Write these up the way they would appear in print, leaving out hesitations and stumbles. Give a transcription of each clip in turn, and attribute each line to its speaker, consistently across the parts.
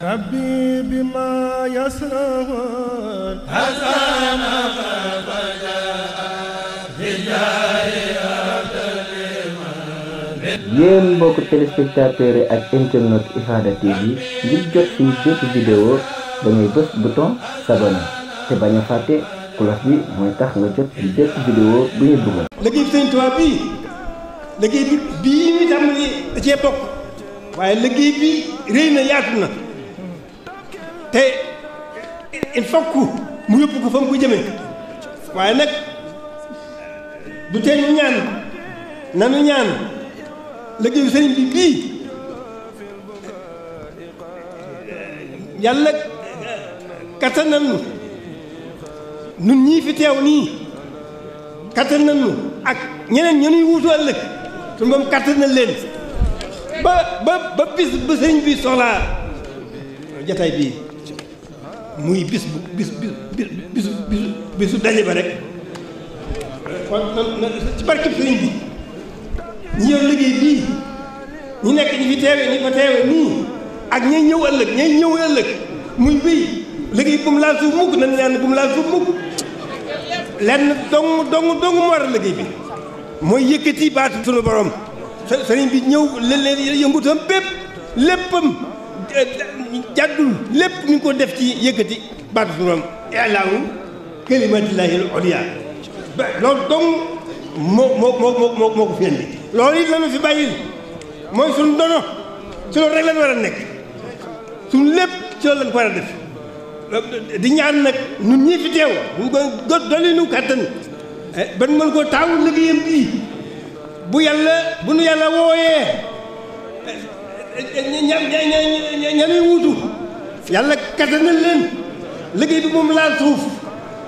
Speaker 1: ربي بما يسرون حسن
Speaker 2: yéen mbokk téléspectateurs ak internet Ifada TV ngir jot suñu bépp vidéo da ngay bës bouton s'abonner te bañ a fàtte cloche bi mooy tax nga jot bépp vidéo bu ñu dugal.
Speaker 1: liggéey Sëñ Tuubaa bii liggéey bi bii ñu tàmbali da cee bokk waaye liggéey bi rëy na yaatu na te il faut que mu yóbbu ko fa mu ko jëmee waaye nag du tee ñu ñaan nanu ñaan liggéeyu sëriñ bi bii yàlla kattan nañu nun ñii fi teew nii kattan nañu ak ñeneen ñenuy wuutu ëllëg su moom kattan na leen ba bis ba sëriñ bi soxlaa jataay bii muy bisu daje ba rek kon ci barkeb sëriñ bi ñi yor liggéey bii ñi nekk ñi fi teewe ñi fa teewe nii ak ñay ñëw ëllëg muy wéy liggéey bu mu laal suuf mukk nan ñaan bu mu laal suuf mukk lenn dong mu war a liggéey bi mooy yëkkati baatu sunu borom sëriñ bi ñëw leen yëngutam bépp léppam jàddul lépp mi ngi ko def ci yëkkati baatu sunu borom i'laahu kalimatillahi al-ulya loolu dong moo ko fi indi loolu it lañu fi bàyyil mooy suñu dono ci loolu rek lañ war a nekk suñu lépp ci loolu lañ ko war a def di ñaan nag ñun ñii fi teew ñu ko dolli nu kàttan ba nu mën koo taawu liggéeyam bii bu nu yàlla wooyee ñanuy wuutu yàlla kattanal leen liggéey bi moom laal suuf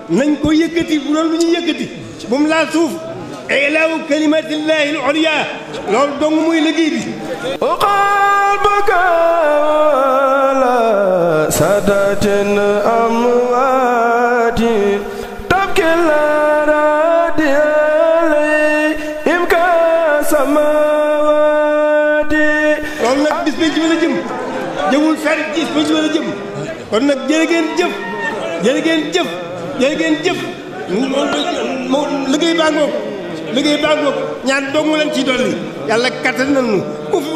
Speaker 1: nañ ko yëkkati bu doon lu ñuy yëkkati bu mu laal suuf ilaahu kalimatillahi al-ulya loolu dong muy liggéey bi qalbaka la sadatin amwati tabki la radiyalay imka samawati loolu nag bis ba ci la jëm jëmul fer bis ba ci la jëm kon nag jërë ngeen jëf liggéey baa ngoog ñaan dong leen ci dolli yàlla kattan nañu ku fi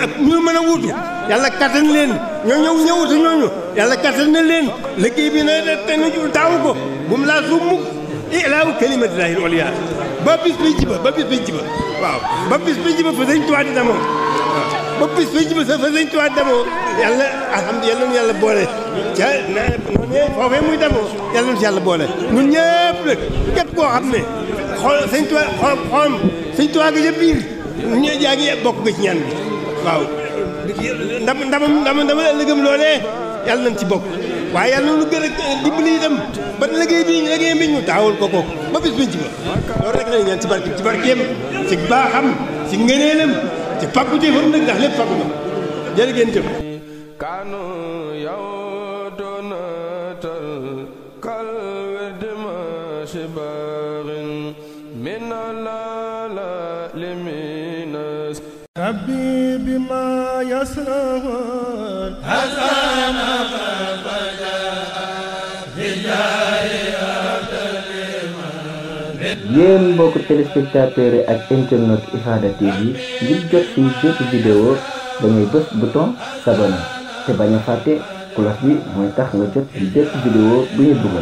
Speaker 1: ak ñu mën a wuutu yàlla kattan leen ñoo ñëwutu ñooñu yàlla kattan na leen liggéey bi na te nu taawu ko bu mu laa suuf mukk ilaahu kalimatillahi al-ulya ba bis bi jiba waaw ba bis bi jiba fa Sëñ Tuubaa di demoo ba bis bi jiba fa Sëñ Tuubaa di demoo yàlla alhamdulilah nu yàlla boole ca foofee muy demoo yàlla nu si yàlla boole ñun ñëpp nag képp koo xam ne xool Sëñ Tuubaa Sëñ Tuubaa nga ca biir ñu jaa ngi bokk nga ci ñaan bi waaw ndama ëllëgam loolee yàlla nañ ci bokk waaye yàlla nu gën a dimbali itam ba liggéey bi ñu taawul ko ba bis biñ ci ba loolu rek lañ ñaan ci barkeem ci baaxam ci ngëneelam ci fàgguteefam nag ndax lépp fàggu na jërë ngeen jëf kaanu yow doonatal kal werd ma shibarin min la liminas rabbi bima yasrun hasana
Speaker 2: yéen mbokk téléspectateurs ak internet Ifada TV ngir jot suñu bépp vidéo da ngay bës bouton s'abonner te bañ a fàtte cloche bi mooy tax nga jot bépp vidéo bu ñu dugal.